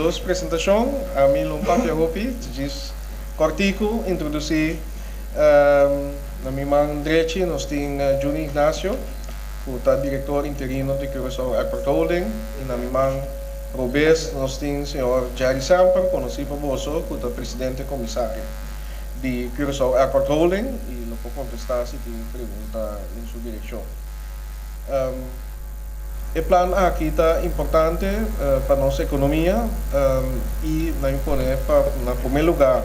dos presentashon. Ami lo papia hopi, djis kòrtiku introdusí. Na mi man drechi nos tin Juni Ignacio, ku ta direktor interino di Curaçao Airport Holding, i na mi man robes nos tin señor Jerry Semper, konosí pa boso, ku ta presidente komisario di Curaçao Airport Holding i lo por kontestá si tin pregunta den su direkshon. E plan aki ta importante pa nos ekonomia i nan pone pa na promé lugá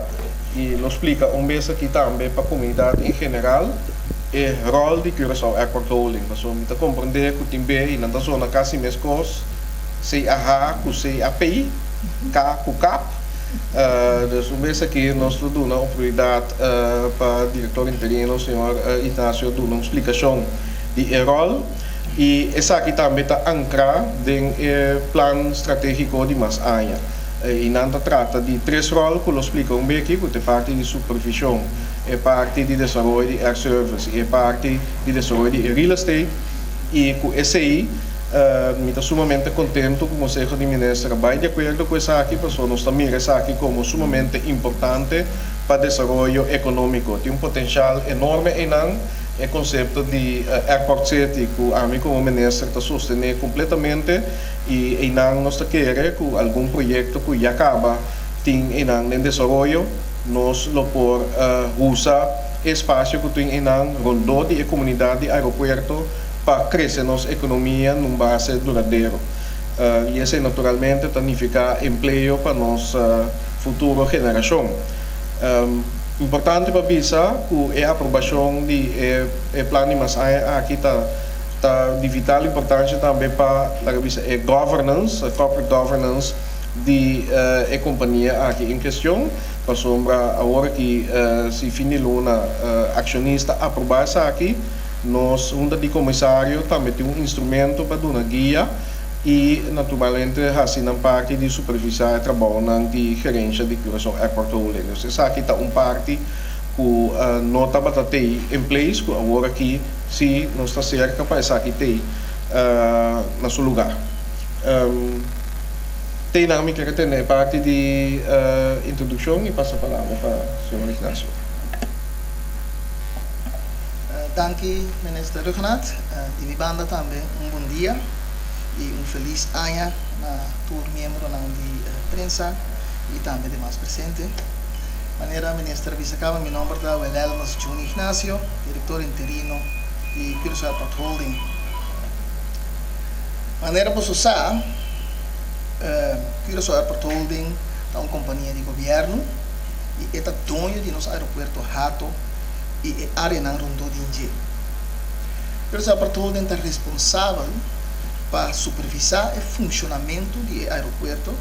i lo splika un bes aki tambe pa komunidat en general e ròl di Curaçao Airport Holding. Pasobra mi ta komprendé ku tin be i nan ta zona kasi meskos CAH ku CAP, K ku kap. Dus un bes aki nos lo duna oportunidat pa direktor interino señor Ignacio duna un splikashon di e ròl. I esaki tambe ta ankrá den e plan stratégiko di mas aña. I nan ta trata di tres ròl ku lo splika un beki, ku ta e parti di supervishon, e parti di desaroyo di air service i e parti di desaroyo di e real estate. I ku esei mi ta sumamente kontentu ku Konseho di Minister a bai di akuerdo ku esaki, pasobra nos ta mira esaki komo sumamente importante pa desaroyo ekonómiko. Tin un potenshal enorme einan. E konsepto di Airport City ku ami komo minister ta sostené kompletamente i einan nos ta kere ku algun proyekto ku ya kaba tin einan den desaroyo nos lo por usa e espasio ku tin einan rondó di e komunidat di aeropuerto pa krese nos ekonomia nun base duradero. I esei naturalmente ta nifiká empleo pa nos futuro generashon. Importante pa bisa ku e aprobashon di e plan di mas aña aki ta ta di vital importansha tambe pa laga bisa e governance, e corporate governance di e kompania aki en kestion, pasobra awor aki si fin di luna akshonista aprobá esaki, nos hunta di komisario tambe tin un instrumento pa duna guia. I naturalmente hasi nan parti di supervisá e trabounan di gerensha di Curaçao Airport Holding. Dus esaki ta un parti ku no tabata tei in place, ku awor aki si nos ta serka pa esaki tei na su lugá. Tei nan mi kere tene e parti di introdukshon i pasa palabra pa señor Ignacio. Danki Minister Rhuggenaath. Di mi banda tambe un bon dia y un feliz aña na tur miembronan di prensa y tambe demas presente. Manera Minister a bisa caba mi nomber ta Wilhelmus Juni Ignacio, director interino di Curaçao Airport Holding. Manera boso sa, Curaçao Airport Holding ta un compania di gobierno y e ta doño di nos aeropuerto Hato i e áreanan rondó di dje. Pero Airport Holding ta responsabel pa supervisá e funshonamentu di e aeropuerto,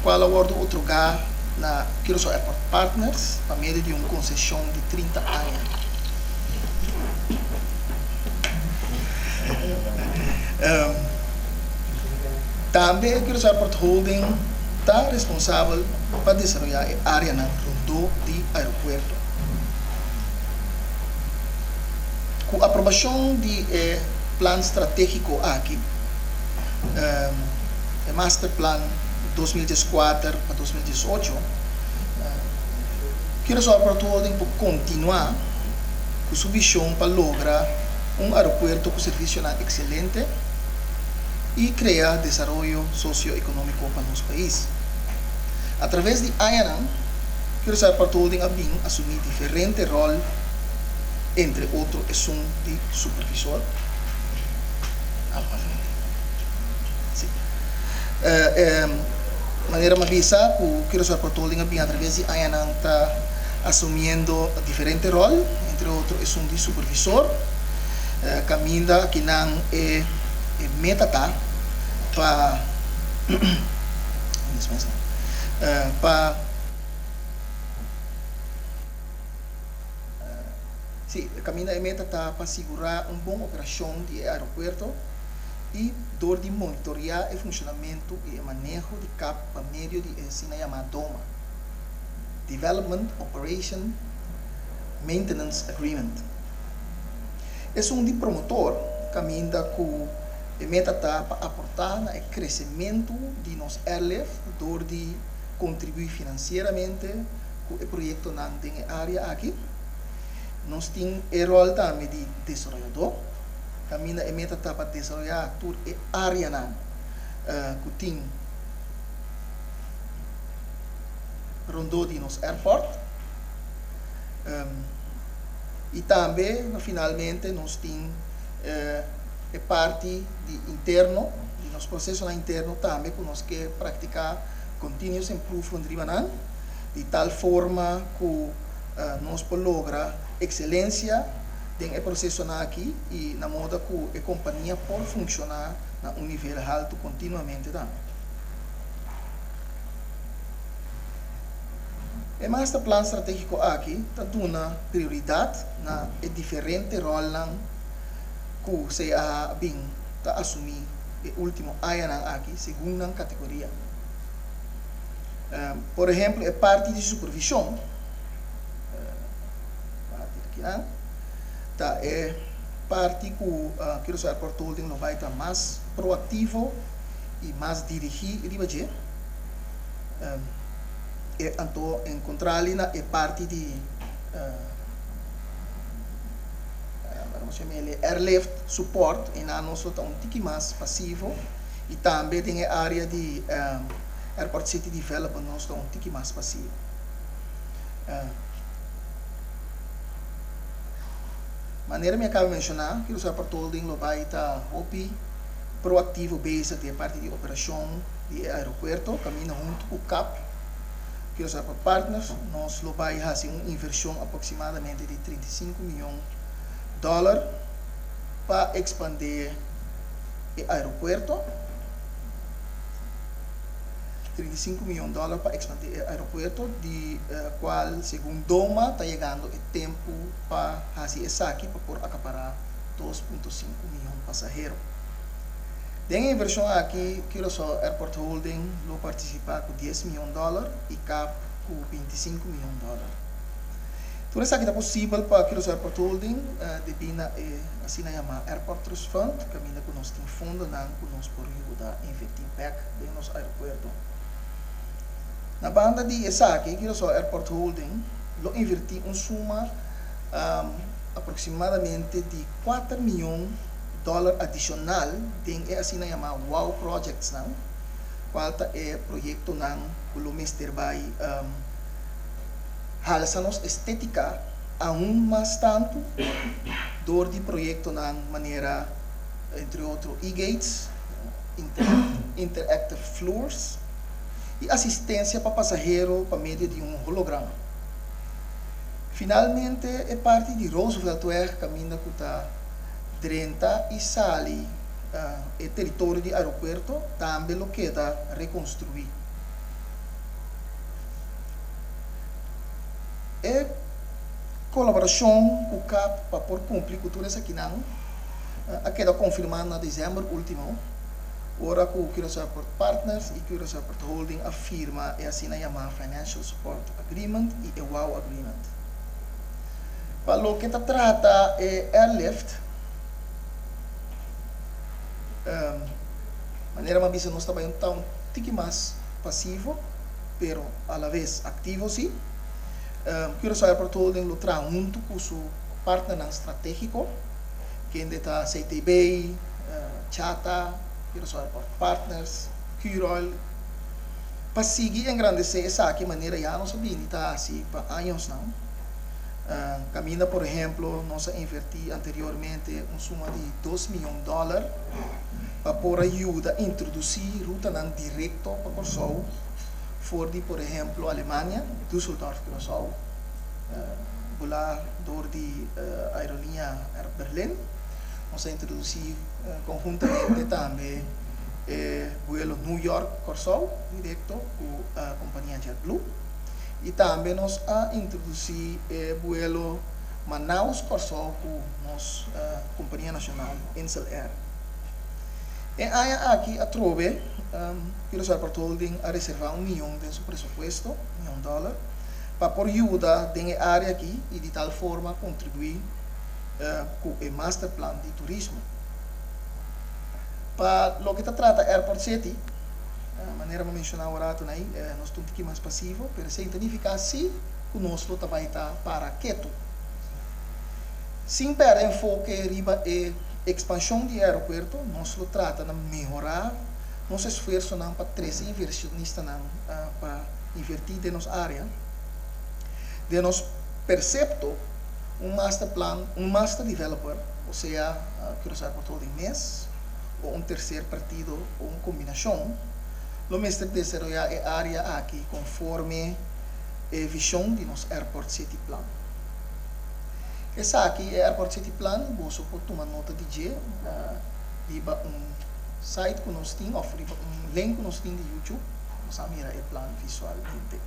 kual a wòrdu otrogá na Curaçao Airport Partners pa medio di un konseshon di 30 aña. Tambe Curaçao Airport Holding ta responsabel pa desaroyá e áreanan rondó di aeropuerto. Ku aprobashon di e plan stratégiko aki, e Masterplan 2014 pa 2018, Curaçao Airport Holding por kontinuá ku su vishon pa logra un aeropuerto ku servisionan ekselente i krea desaroyo sosioekonómiko pa nos pais. Atraves di añanan, Curaçao Airport Holding a bin asumí diferente ròl, entre otro esun di supervisor. Sí. Manera mi a bisa ku Curaçao Airport Holding a bin atraves di añanan ta asumiendo diferente ròl, entre otro esun di supervisor, kaminda kinan e meta ta pa pa. Sí, e kaminda e meta ta pa sigurá un bon operashon di e aeropuerto i dor di monitoriá e funshonamentu i e maneho di kap pa medio di e asina yamá DOMA, Development Operation Maintenance Agreement. Esun di promotor kaminda ku. E meta ta pa aportá na e kresementu di nos airlift dor di kontribuí finansieramente ku e proyektonan den e área aki. Nos tin e ròl tambe di desaroyadó, kaminda e meta ta pa desaroyá tur e áreanan ku tin rondó di nos airport. I tambe finalmente nos tin e parti di interno, di nos prosesonan interno tambe ku nos ke praktiká continuous improvement riba nan, di tal forma ku nos por logra ekselensia den e prosesonan aki i na moda ku e kompania por funshoná na un nivel haltu kontinuamente tambe. E masterplan stratégiko aki ta duna prioridat na e diferente ròlnan ku CAH a bin ta asumí e último añanan aki segun nan kategoria. Por ehemplo e parti di supervishon, parti akinan, ta e parti ku Curaçao Airport Holding lo bai ta mas proaktivo i mas dirigí riba dje. E anto enkontrá li na e parti di airlift support, einan nos lo ta un tiki mas pasivo i tambe den e área di Airport City Development nos ta un tiki mas pasivo. Manera mi a kaba menshoná, Curaçao Airport Holding lo bai ta hopi proaktivo bezig den e parti di operashon di e aeropuerto, kaminda huntu ku cap, Curaçao Airport Partners, nos lo bai hasi un invershon aproksimadamente di 35 mion dòler pa ekspandé e aeropuerto. 35 mion dòler pa ekspandé e aeropuerto, di kual segun Doma ta yegando e tempu pa hasi esaki pa por akapará 2.5 mion pasahero. Den e invershon aki Curaçao Airport Holding lo partisipá ku 10 mion dòler i cap ku 25 mion dòler. Tur esaki ta posibel pa Curaçao Airport Holding debí na e asina yamá Airport Trust Fund, kaminda ku nos tin fondonan ku nos por yuda invertí bèk den nos aeropuerto. Na banda di esaki, Curaçao Airport Holding lo invertí un suma aproksimadamente di kuater mion dòler adishonal den e asina yamá wow projectsnan, kual ta e proyektonan ku lo mester bai halsa nos estétika aun mas tantu dor di proyektonan manera entre otro e-gates, interactive floors i asistensia pa pasahero pa medio di un holograma. Finalmente e parti di Rooseveltweg kaminda ku ta drenta i sali e teritorio di aeropuerto tambe lo keda rekonstruí. E kolaborashon ku cap pa por kumpli ku tur esakinan a keda konfirmá na desèmber último ora ku Curaçao Airport Partners i Curaçao Airport Holding a firma e asina yamá Financial Support Agreement i e wow Agreement. Pa loke ta trata e airlift, manera mi a bisa nos ta bai un ta un tiki mas pasivo pero alaves aktivo si. Curaçao Airport Holding lo traha huntu ku su partnernan stratégiko, kende ta CTB, Chata, Curaçao Airport Partners, Curoil, pa sigui engrandesé esaki manera ya nos a bini ta hasi pa añosnan. Kaminda por ehemplo nos a invertí anteriormente un suma di dos mion dòler pa por a yuda introdusí rutanan direkto pa Kòrsou for di por ehemplo Alemania, Düsseldorf Curaçao, bulá dor di aerolínea Air Berlin. Nos a introdusí konhuntamente tambe e buelo New York Kòrsou direkto ku kompania JetBlue. I tambe nos a introdusí e buelo Manaus Kòrsou ku nos kompania nashonal Insel Air. E aña aki atrobe Curaçao Airport Holding a reservá un mion den su presupuesto, mion dòler, pa por yuda den e área aki i di tal forma kontribuí ku e masterplan di turismo. Pa loke ta trata Airport City, manera mi a menshoná un ratu na ei, nos ta un tiki mas pasivo, pero esei ta nifiká sí ku nos lo ta bai ta para ketu. Sin pèrdè enfoke riba e ekspanshon di e aeropuerto, nos lo trata na mehorá nos esfuersonan pa trese invershonistanan pa invertí den nos área. Den nos persepto, un master plan, un master developer, osea Curaçao Airport Holding mes, o un terser partido o un kombinashon, lo mester desaroyá e área aki konforme e vishon di nos Airport City Plan. Esaki, e Airport City Plan, boso por tuma nota di dje riba un site ku nos tin òf riba un link ku nos tin di YouTube, nos a mira e plan visualmente.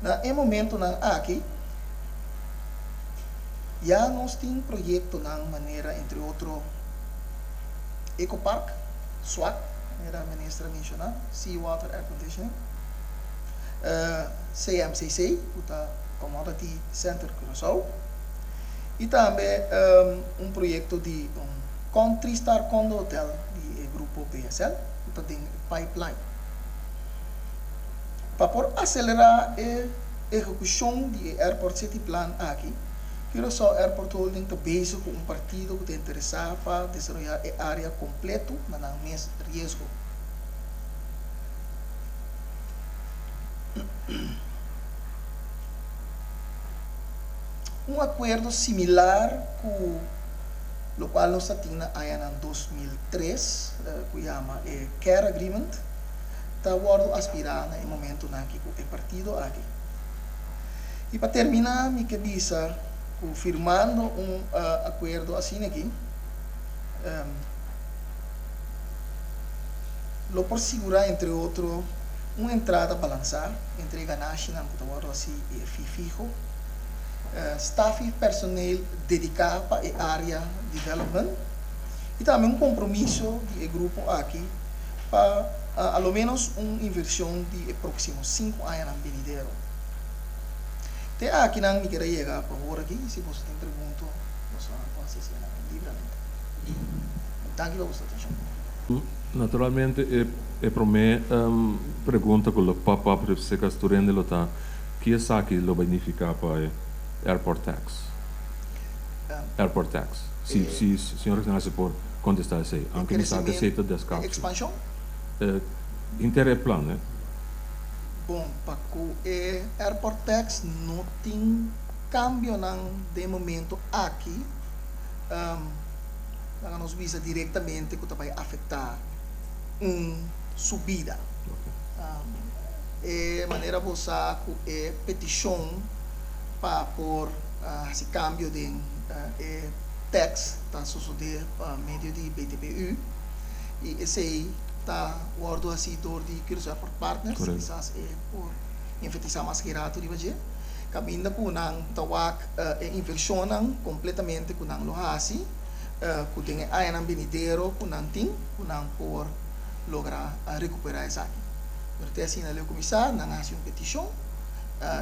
Na e momentonan aki, ya nos tin proyektonan manera entre otro Eco Park, SWAC, manera Minister a menshoná, Sea Water Air Conditioning, CMCC, ku ta Commodity Center Curaçao, i tambe un proyekto di un Country Star Condo Hotel di e grupo BSL, ku ta den e pipeline. Pa por aselerá e ehekushon di e Airport City Plan aki, Curaçao Airport Holding ta bezig ku un partido ku ta interesá pa desaroyá e área kompletu na nan mes riesgo. Un akuerdo similar ku lokual nos ta tin na añanan 2003, ku yama e Care Agreement, ta wòrdu aspirá na e momentunan aki ku e partido aki. I pa terminá mi ke bisa ku firmando un akuerdo asina aki, lo por sigurá entre otro un entrada balansá entre e ganashinan ku ta wòrdu hasí i e fee fiho, staf i personeel dediká pa e área development i tambe un kompromiso di e grupo aki pa a lo ménos un invershon di e próksimo sinku añanan benidero. Te akinan mi keda yega pa hora aki, si boso tin pregunto boso por hasi esei libramente. Danki pa boso atenshon. Naturalmente e e promé pregunta ku lo pop up riba seka tur hende lo ta, ki esaki lo bai nifiká pa e airport tax? Airport tax. Si si señor Ignacio por kontestá esei, aunke mi sa ku esei ta deskartá. E ekspanshon? Henter e plan, eh. Bon, pa ku e airport tax no tin kambionan den momento aki. Laga nos bisa direktamente ku ta bai afektá un subida. E manera bo sa ku e petishon pa por hasi kambio den e tèks ta sosodé pa medio di BTPU i esei ta wòrdu hasí dor di Curaçao Airport Partners, kisas e por enfatisá mas ki rato riba dje. Kaminda ku nan ta wak e invershonnan kompletamente ku nan lo hasi, ku den e añanan benidero ku nan tin, ku nan por logra rekuperá esaki. Pero te asina leu kuminsá, nan a hasi un petishon,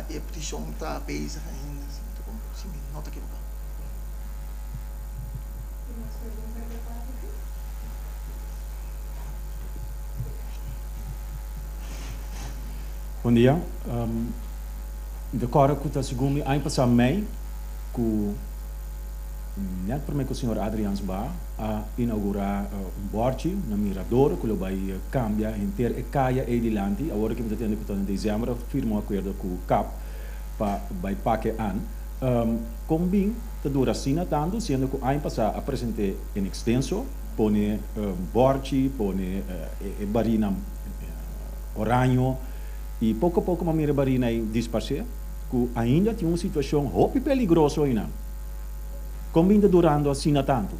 e petishon ta bezig ainda, si mi no ta ekiboká. Tin mas pregunta riba e parti aki? Bon dia. Mi ta kòrda ku ta segun mi aña pasá mei ku nèt promé ku señor Adriaans Ba a inaugurá un bòrchi na Mirador ku lo bai kambia henter e kaya ei dilanti. Awor ke mi ta tende ku ta na desèmber a firma un akuerdo ku kap pa bai pak e an. Kon bin ta dura asina tantu siendo ku aña pasá a present'é en ekstenso, pone bòrchi, pone e barinan oraño i poko a poko m'a mira e barina ei disparsé, ku ainda tin un situashon hopi peligroso einan. Kon bin ta durando asina tantu?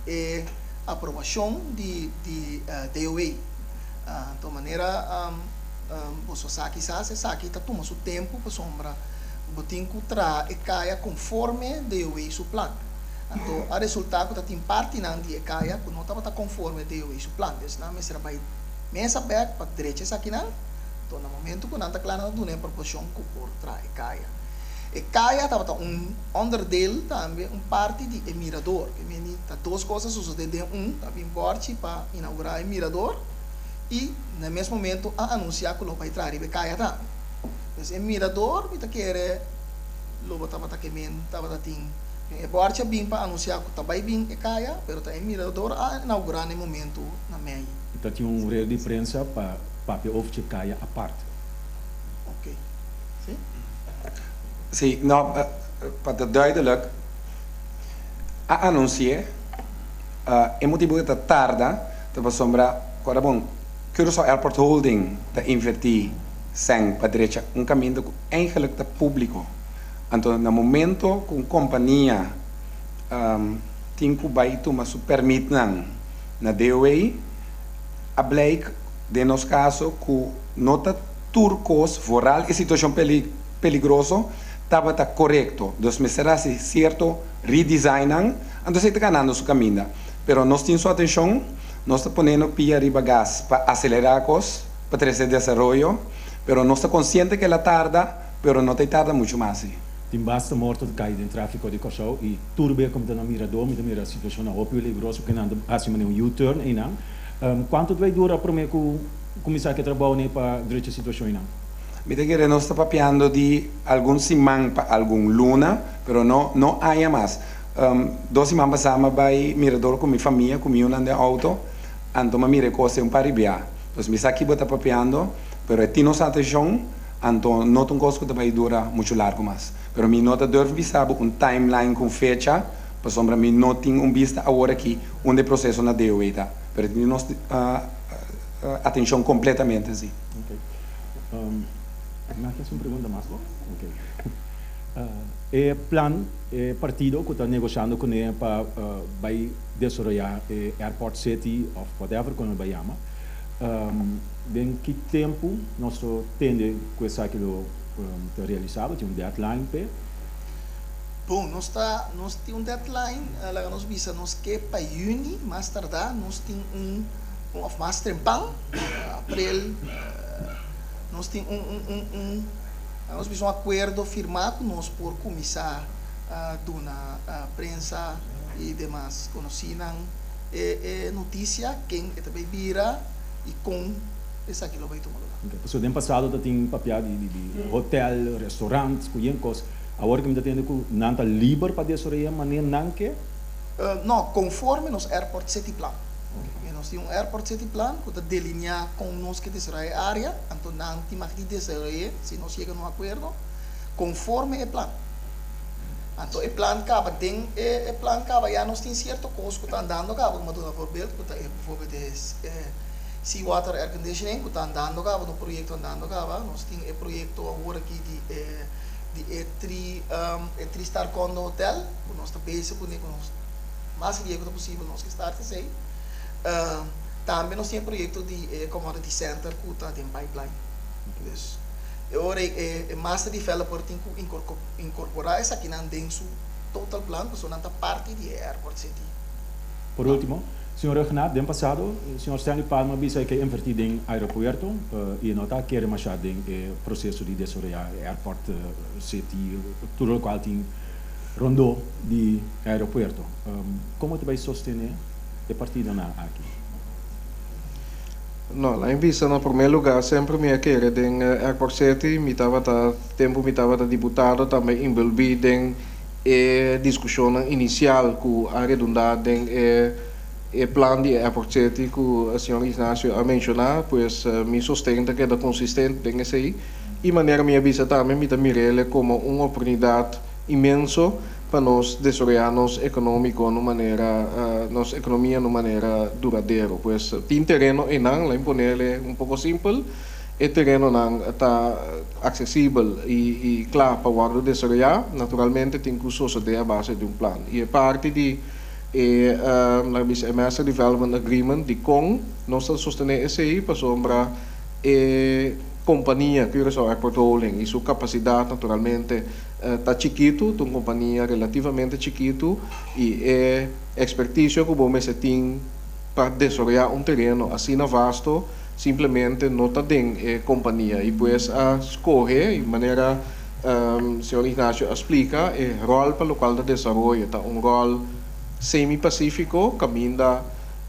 E aprobashon di DOA. Anto manera boso sa kisas esaki ta tuma su tempu pasobra bo tin ku traha e kaya konforme DOW su plan. Anto a resultá ku ta tin partinan di e kaya ku no tabata konforme DOW su plan. Dus nan mester a bai mesa bèk pa drecha esakinan. Anto na momentu ku nan ta kla nan ta duna e proposishon ku por traha e kaya. E kaya tabata un onderdeel tambe, un parti di e mirador. Ke meni ta dos kos a sosodé den un, ta bin bòrchi pa inaugurá e mirador i na e mes momentu a anunsiá ku lo bai traha riba e kaya tambe. Dus e mirador mi ta kere lo bo tabata ke men tabata tin. E bòrchi a bin pa anunsiá ku ta bai bin e kaya, pero ta e mirador a inaugurá na e momentu na mei. Ta tin un rueda di prensa pa papia over dje kaya apart. Ok. Si? Si, no, pa ta duidelijk, a anunsi'é, e motibu ku ta tarda ta pasobra ku ora bon Curaçao Airport Holding ta invertí sèn pa drecha un kaminda ku eigenlijk ta públiko. Anto na momento ku un kompania tin ku bai tuma su pèrmitnan na DOW, a blijk den nos kaso ku no ta tur kos, vooral e situashon peligroso, tabata korekto. Dus mester hasi sierto redesignnan, anto esei ta ganando su kaminda. Pero nos tin su atenshon, nos ta ponendo pia riba gas pa aselerá kos, pa trese desaroyo, pero nos ta konsiente ku el a tarda, pero no ta e tarda muchu mas si. Tin basta morto ta kai den tráfiko di Kòrsou i tur bes ku mi ta na Mirador mi ta mira situashonnan hopi peligroso ku nan ta hasi manera un U-turn einan. Kuantu ta bai dura promé ku kuminsá ku e trabou nei pa drecha situashon einan? Mi ta kere nos ta papiando di algun siman pa algun luna, pero no no aña mas. Dos siman pasá mi a bai Mirador ku mi famia, ku mi yunan den outo, anto mi a mira e kos ei un par di bia. Dus mi sa ki bo ta papiando, pero e tin nos atenshon, anto no ta un kos ku ta bai dura muchu largu mas. Pero mi no ta durf bisa bo un timeline ku un fecha, pasobra mi no tin un bista awor aki unda e proseso na DOW ta. Pero e tin nos atenshon kompletamente, si. Ok. Mi a hasi un pregunta mas bo? Ok. E plan, e partido ku ta negoshando kuné pa bai desaroyá e Airport City òf whatever ku nan bai yama, den ki tempu nos lo tende ku esaki lo ta realisá? Bo tin un deadline p'e? Bon, nos ta, nos tin un deadline, laga nos bisa nos ke pa yüni mas tardá nos tin un, òf mas trempan, aprel, nos tin un, un, un, un, nos bisa un akuerdo firmá ku nos por kuminsá duna prensa i demas konosínan e e notisia ken e ta bai bira i kon esaki lo bai tuma lugá. Ok, pasobra den pasado ta tin papia di di hotel, restaurant ku yen kos. Awor ke mi ta tende ku nan ta liber pa desaroyá manera nan ke? No, konforme nos Airport City Plan. Ok, nos tin un Airport City Plan ku ta delineá kon nos ke desaroyá e área, anto nan tin mag di desaroy'é si nos yega na un akuerdo konforme e plan. Anto e plan kaba den e e plan kaba ya nos tin sierto kos ku ta andando kaba ku mi a duna voorbeeld ku ta e bijvoorbeeld e sea water air conditioning ku ta andando kaba ta un proyekto andando kaba nos tin e proyekto awor aki di e di e tri e tri star condo hotel ku nos ta bezig kuné ku nos mas lihe ku ta posibel nos ke start esei tambe nos tin e proyekto di e commodity center ku ta den pipeline dus e ora ei e master developer tin ku inkorporá esakinan den su total plan pasobra nan ta parti di e airport city. Por último, señor Rhuggenaath, den pasado señor Stanley Palm a bisa ke invertí den aeropuerto i e no ta kere mashá den e proseso di desaroyá e airport city, tur lokual tin rondó di e aeropuerto. Komo ta bai sostené e partidonan aki? No, la bisa na promé lugá semper mi a kere den Airport City. Mi tabata, tempu mi tabata diputado tambe inbolbí den e diskushonnan inisial ku a redundá den e e plan di Airport City ku señor Ignacio a menshoná. Pues mi sosten ta keda konsistente den esei. I manera mi a bisa tambe mi ta mir'el komo un oportunidat inmenso pa nos desaroyá nos ekonómiko na un manera, nos ekonomia na un manera duradero. Pues tin tereno einan, lain ponele un poko simpel, e terenonan ta aksesibel i kla pa wòrdu desaroyá, naturalmente tin ku sosodé a base di un plan. I e parti di e, laga bisa, e Master Development Agreement, dikon nos ta sostené esei? Pasobra e kompania Curaçao Airport Holding i su kapasidat naturalmente. Ta chikitu, ta un kompania relativamente chikitu i e ekspertisio ku bo mester tin pa desaroyá un tereno asina vasto simplemente no ta den e kompania i pues a skohe i manera señor Ignacio a splika e ròl pa lokual ta desaroyo ta un ròl semi-pasífiko kaminda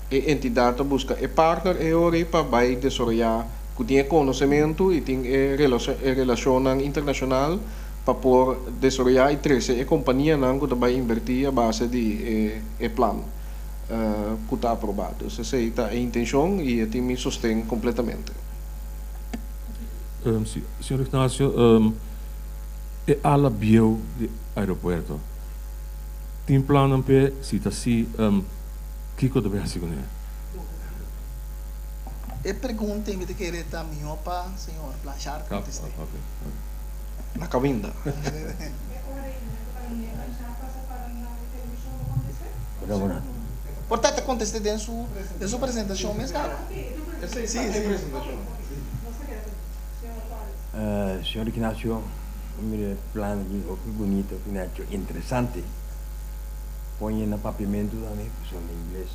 e entidat ta buska e partner e ora ei pa bai desaroyá ku tin e konosementu i tin e relashonnan internashonal pa por desaroyá i trese e kompanianan ku ta bai inbertí a base di e plan ku ta aprobá. Dus esei ta e intenshon i e tin mi sosten kompletamente. Señor Ignacio, e ala bieu di aeropuerto tin plannan p'e? Si ta si, kiko ta bai hasi kuné? E pregunta ei mi ta kere ta mihó pa señor Blanchard kontest'é. Na caminda. Por ta ta conteste den su den su presentacion mes caba. Esey ta e presentacion. Señor Ignacio, mi mira e plan aki hopi bunito, hopi nacho, interesante. Ponye na papiamentu tambe, pasobra na ingles.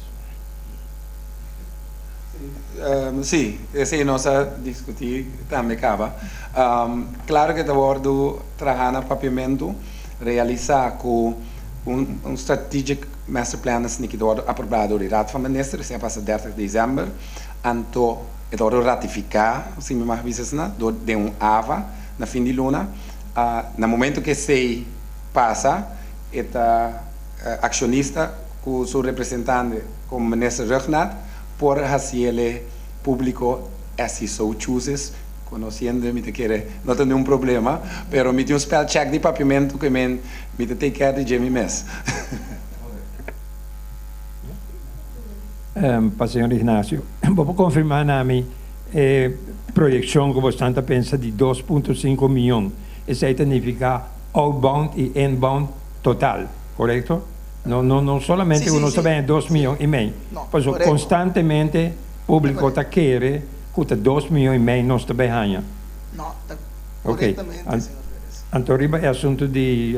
Sí, esei nos a diskutí tambe kaba. Klaro ke ta wòrdu trahá na Papiamentu, realisá ku un strategic master plan asina ki ta wòrdu aprobá dor di Raad van Minister, esei a pasa dertig desèmber, anto e ta wòrdu ratifiká, si mi mag bisa asina, dor den un ava na fin di luna. Na momento ku esei pasa, e ta akshonista ku su representante komo Minister Rhuggenaath por hasiele públiko as he so chooses, konosiendo mi ta kere no ta niun problema, pero mi tin un spell check di papiamentu ku men mi ta take care di dje mi mes. Pa señor Ignacio, bo por konfirmá na mi e proyekshon ku bosnan ta pensa di 2.5 miyon, esei ta nifiká outbound i inbound total, korekto? No, no, no solamente ku nos ta bende 2,5 miyon. Pasobra konstantemente públiko ta kere ku ta 2,5 miyon nos ta bai haña. No, ta korektamente, señor Perez. Anto riba e asuntu di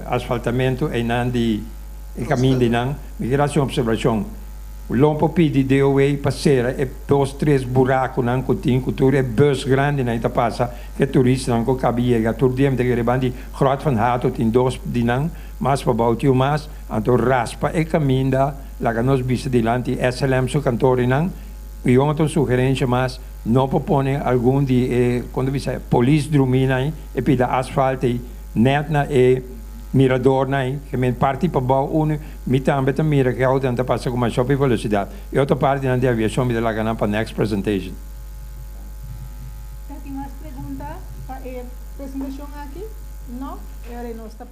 asfaltamentu einan di e kamindanan, mi kier hasi un opservashon. Lo por pidi DOW pa sera e dos tres burakunan ku tin ku tur e bus grandinan ta pasa, ku e turistanan ku kabi yega tur dia. Mi ta kere ban di Grot van Hato tin dos di nan, mas pabou tin un mas, anto raspa e kaminda laga nos bisa dilanti SLM su kantorinan. I un otro sugerensha mas, no por pone algun di e, kon ta bisa, polis drumí nan e pida asfalt ei nèt na e miradornan ei, ke men parti pabou unu, mi tambe ta mira ke outonan ta pasa ku masha hopi velosidat. E otro partinan di aviashon mi ta laga nan pa next presentation. Ta tin mas pregunta pa e presentashon aki? No? E ora ei nos ta.